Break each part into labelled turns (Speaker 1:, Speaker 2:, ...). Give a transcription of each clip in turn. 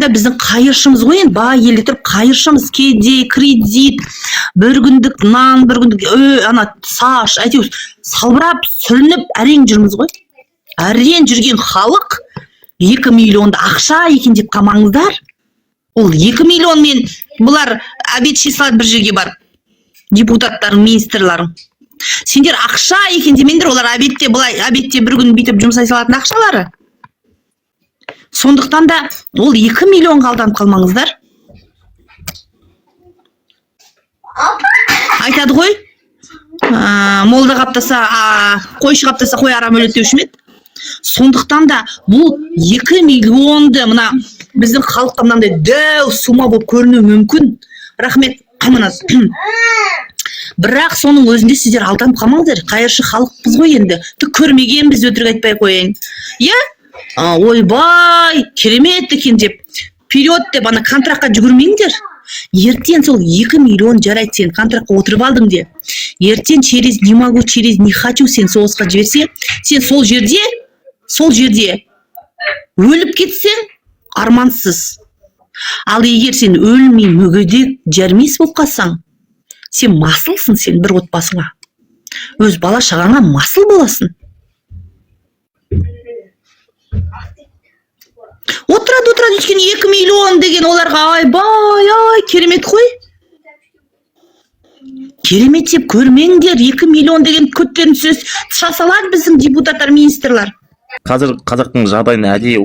Speaker 1: Сондықтан да біздің қайыршымыз ғой енді, бай елде тұрып қайыршымыз, кедей, кредит, бір күндік нан, бір күндік ана саш, әйтеуір салбырап, сүрініп әрең жүрміз ғой. Әрең жүрген халық 2 миллионды ақша екен деп қалмаңыздар. Ол 2 миллионмен бұлар обед іше салады бір жерге барып, депутаттарың, министрларың. Сендер ақша екен демеңдер, олар обедте былай, обедте бір күн бүйтіп жұмсай салатын ақшалары. Сондықтан да ол 2 миллионға алданып қалмаңыздар. Айтады ғой, молда қаптаса, қойшы қаптаса, қой арам өледі деуші ме еді? Сондықтан да бұл 2 миллионды мына біздің халыққа мынандай дәу сумма болып көрінуі мүмкін, рахмет, Аманат, бірақ соның өзінде сіздер алданып қалмаңыздар. Қайыршы халықпыз ғой енді, түк көрмегенбіз, өтірік айтпай ақ қояйын, иә. Ойбай, керемет екен деп, вперед деп ана контрактқа жүгірмеңдер. Ертең сол 2 миллион, жарайды, сен контрактқа отырып алдың де, ертең через не могу, через не хочу сен соғысқа жіберсе, сен сол жерде өліп кетсең, армансыз. Ал егер сен өлмей, мүгедек, жармес болып қалсаң, сен масылсың. Сен бір отбасыңа, өз бала шағаңа масыл боласың. Отырады, отырады, өйткені 2 миллион деген оларға айбай, ай, керемет қой. Керемет деп көрмеңдер, 2 миллион деген көттерін түсе түша салады біздің депутаттар, министрлар.
Speaker 2: Қазір қазақтың жағдайын әдейі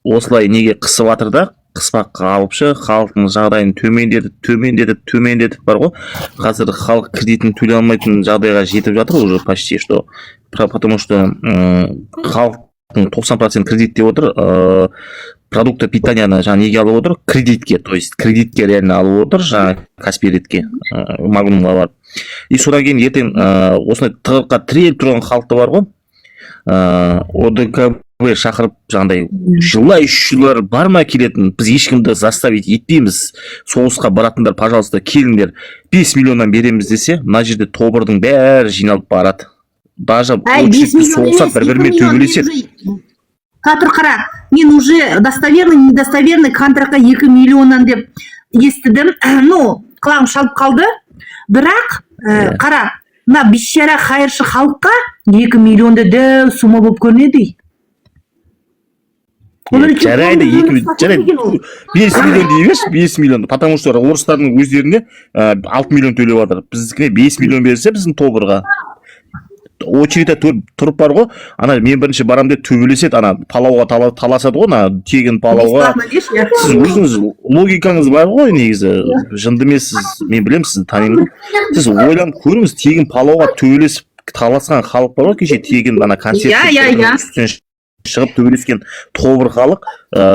Speaker 2: осылай неге қысып жатыр да, қыспаққа алып ше, халықтың жағдайын төмендетіп, төмендетіп, төмендетіп бар ғой. Қазір халық кредитін төлей алмайтын жағдайға жетіп жатыр уже почти что, потому что халықтың 90% кредит деп отыр. Продукты питанияны жаңа неге алып отыр? Кредитке, то есть кредитке реально алып отыр, жаңа Каспи ретке, Магнумға барып. И содан кейін ертең осындай тығырыққа тіреліп тұрған халықты бар ғой, ОДКБ шақырып, жаңағыдай желающийлар бар ма келетін? Біз ешкімді заставить етпейміз. Соғысқа баратындар, пожалуйста, келіңдер, 5 миллионнан береміз десе, мына жерде тобырдың бәрі жиналып барады даже.
Speaker 1: Әй, 5
Speaker 2: очередьте
Speaker 1: миллион
Speaker 2: соғысады,
Speaker 1: емес,
Speaker 2: бір
Speaker 1: 2
Speaker 2: бірімен
Speaker 1: миллион.
Speaker 2: төбелеседі.
Speaker 1: Тұр, қара, мен уже достоверный, недостоверный контрактқа 2 миллионнан деп естідім, ну, құлағым шалып қалды, бірақ қара, мына бейшара қайыршы халыққа 2 миллион да дәу сумма болып көрінеді. Олар
Speaker 2: Иә,
Speaker 1: өйткені
Speaker 2: жарайды,
Speaker 1: қолында
Speaker 2: екі
Speaker 1: өмір сатып
Speaker 2: жарайды
Speaker 1: деген ол.
Speaker 2: 5 миллион дей берші, 5 миллион, потому что орыстардың өздеріне 6 миллион төлеп жатыр, біздікіне 5 миллион берсе, біздің тобырға очередьте тұрып бар ғой, ана мен бірінші барамын деп төбелеседі, ана палауға таласады ғой, ана тегін палауға.
Speaker 1: Бесплатно деші, иә.
Speaker 2: Сіз өзіңіз логикаңыз бар ғой негізі, жынды емессіз, мен білемін, сізді танимын ғой. Сіз ойланып көріңіз, тегін палауға төбелесіп таласқан халық бар ғой кеше, тегін ана концерт
Speaker 1: Иә, иә, иә.
Speaker 2: үстінен шығып төбелескен тобыр халық.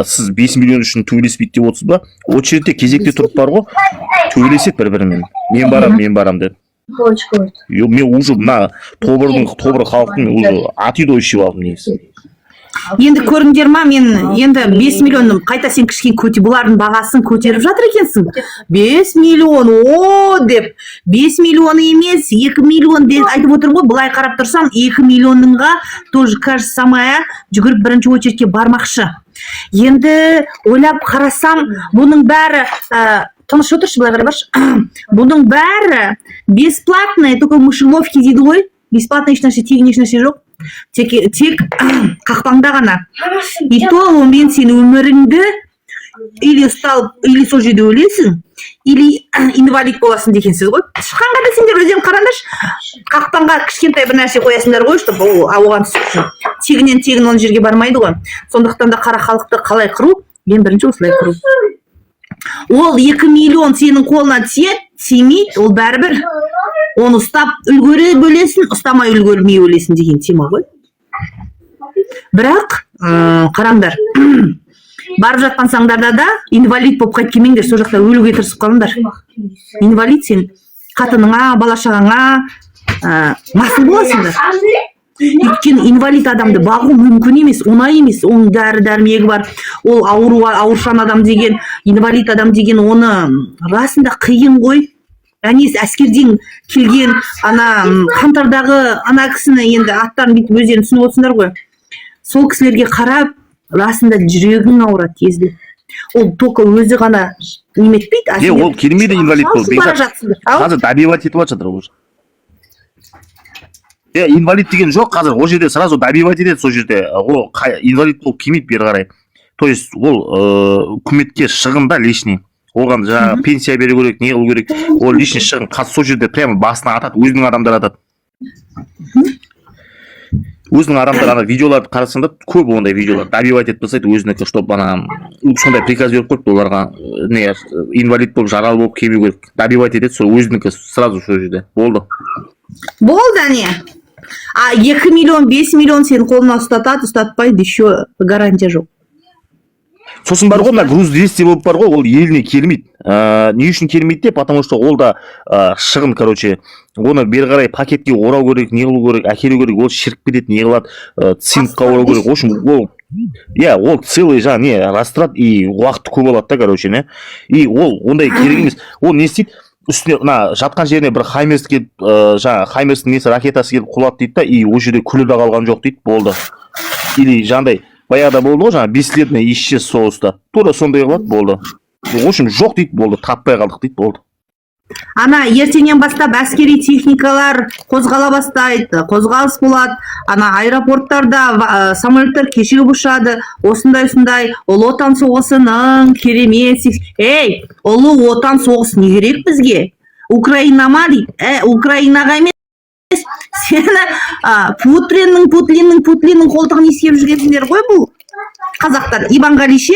Speaker 2: Сіз 5 миллион үшін төбелеспейді деп отырсыз ба? Очередьте, кезекте тұрып бар ғой, төбелеседі бір бірімен, мен барам, мен барам деп. Мен уже мына тобырдың, тобыр халықтың уже от и до ішіп алдым негізі.
Speaker 1: Енді көрдіңдер ма, мен енді 5 миллион, қайта сен кішкене көте, бұлардың бағасын көтеріп жатыр екенсің. 5 миллион о деп, 5 миллион емес, 2 миллион деп айтып отырмын ғой. Былай қарап тұрсам, 2 миллионыңға тоже кажется самая жүгіріп бірінші очередьке бармақшы. Енді ойлап қарасам, бұның бәрі тыныш отыршы, былай қарай баршы, бұның бәрі бесплатный, только мышеловки дейді ғой. Бесплатно ешнәрсе, тегін ешнәрсе жоқ, тек қақпаңда ғана. И то онымен сен өміріңді или ұсталып, или сол жерде өлесің, или инвалид боласың деген сөз ғой. Тышқанға да сендер өздерің қараңдаршы, қақпанға кішкентай бір нәрсе қоясыңдар ғой, чтобы ол оған түсу үшін. Тегіннен тегін ол жерге бармайды ғой. Сондықтан да қара халықты қалай қыру? Ең бірінші осылай қыру. Ол 2 миллион сенің қолына тиеді, тимейді, ол бәрібір. Оны ұстап үлгеріп өлесің, ұстамай үлгермей өлесің деген тема ғой. Бірақ қараңдар, барып жатқан да инвалид болып қайтып келмеңдер, сол жақта өлуге тырысып қалыңдар. Инвалид сен қатыныңа, бала шағаңа масыл боласыңдар, өйткені инвалид адамды бағу мүмкін емес, оңай емес. Оның дәрі дәрмегі бар, ол ауру, аурушаң адам деген, инвалид адам деген, оны расында қиын ғой. Әнесі әскерден келген ана қаңтардағы ана кісіні, енді аттарын бүйтіп өздерің түсініп отырсыңдар ғой, сол кісілерге қарап расында жүрегің ауырады, езіліп. Ол только өзі ғана неметпейді, а
Speaker 2: Не,
Speaker 1: сендер
Speaker 2: ол келмейді инвалид болып,
Speaker 1: шалшып бара
Speaker 2: Бекзат.
Speaker 1: жатсыңдар. Ау?
Speaker 2: Қазір добивать етіп жатыр уже. Е, инвалид деген жоқ қазір ол жерде, сразу добивать етеді сол жерде. Ол инвалид болып келмейді бері қарай. То есть ол үкіметке шығын да лишний, оған жаңағы пенсия беру керек, не қылу керек, ол лишний шығын. Қазір сол жерде прямо басына атады, өзінің адамдары атады, өзінің адамдары. Ана видеоларды қарасаң да, көп ондай видеолар, добивать етіп тастайды өзінікі, чтобы ана сондай приказ беріп қойыпты оларға, не, инвалид болып, жаралы болып келмеу керек. Добивать етеді сол өзінікі сразу сол жерде, болды.
Speaker 1: Болды, әне. А 2 миллион, 5 миллион сенің қолыңа ұстатады, ұстатпайды, еще гарантия жоқ.
Speaker 2: Сосын бар ғой, мына груз 200 болып бар ғой, ол еліне келмейді. Не үшін келмейді де? Потому что ол да шығын, короче. Оны бері қарай пакетке орау керек, не қылу керек, әкелу керек, ол шіріп кетеді, не қылады, цинкқа орау керек. В общем, ол, иә, ол целый жаңағы не растрат и уақыт көп алады да, короче, не, и ол ондай керек емес. Ол не істейді? Үстіне мына жатқан жеріне бір Хаймерс келіп, жаңағы Хаймерстің несі, ракетасы келіп құлады дейді да, и ол жерде күлі де қалған жоқ дейді, болды. Или жаңағыдай баяғыда болды ғой, жаңағы бесследно исчез соғыста, тура сондай қылады, болды. В общем, жоқ дейді, болды, таппай қалдық дейді, болды.
Speaker 1: Ана ертеңнен бастап әскери техникалар қозғала бастайды, қозғалыс болады. Ана аэропорттарда самолеттер кешігіп ұшады. Осындай осындай Ұлы Отан соғысының керемет ей, Ұлы Отан соғысы не керек бізге? Украина ма дейді. Ә, Украинаға емес, сені Путлиннің, Путлиннің, Путлиннің қолтығын иіскеп жүргенсіңдер ғой. Бұл қазақтар Иванғали ше,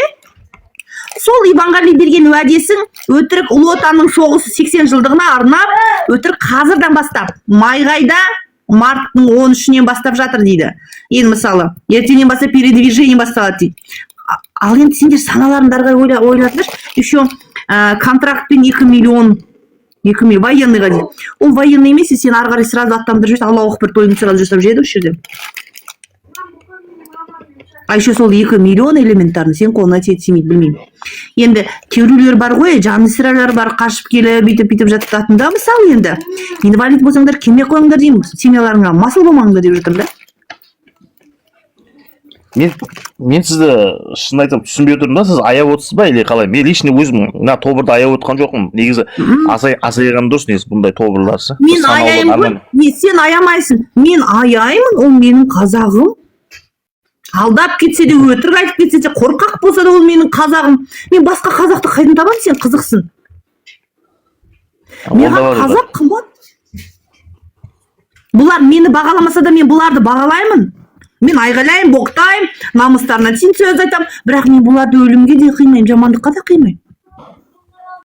Speaker 1: сол Иванғали берген уәдесін өтірік. Ұлы Отанның соғысы 80 жылдығына арнап, өтірік қазірден бастап, майғайда, марттың 13-інен бастап жатыр дейді. Енді, мысалы, ертеңнен бастап передвижение басталады дейді. Ал енді сендер саналарыңды ары қарай ойлатыңдаршы. Еще контрактпен 2 миллион, 2 миллион военныйға дейді. Ол военный емес, сен ары қарай сразу аттандырып жібереді, Аллаху акбар тойын сразу жасап жібереді осы жерде. А еще сол 2 миллион элементарно сен қолыңа тиеді, тимейді, білмеймін. Енді кейбіреулер бар ғой, жанысыралар бар, қашып келіп, бүйтіп бүйтіп жататын да. Мысалы, енді инвалид болсаңдар, келмей ақ қойыңдар деймін, семьяларыңа масыл болмаңдар деп жатырмын да.
Speaker 2: Мен сізді, шынын айтсам, түсінбей отырмын да. Сіз аяп отырсыз ба или қалай? Мен лично өзім мына тобырды аяп отқан жоқпын негізі. Азайған дұрыс негізі бұндай тобырлар ше.
Speaker 1: Мен
Speaker 2: Санаулы
Speaker 1: аяймын ғой.
Speaker 2: Нормально.
Speaker 1: Не, сен аямайсың, мен аяймын. Ол менің қазағым. Алдап кетсе де, өтірік айтып кетсе де, қорқақ болса да, ол менің қазағым. Мен басқа қазақты қайдан табамын? Сен қызықсың.
Speaker 2: Ол да
Speaker 1: Маған
Speaker 2: бар.
Speaker 1: қазақ қымбат. Бұлар мені бағаламаса да, мен бұларды бағалаймын. Мен айғайлаймын, боқтаймын, намыстарына тиін сөз айтамын, бірақ мен бұларды өлімге де қимаймын, жамандыққа да қимаймын.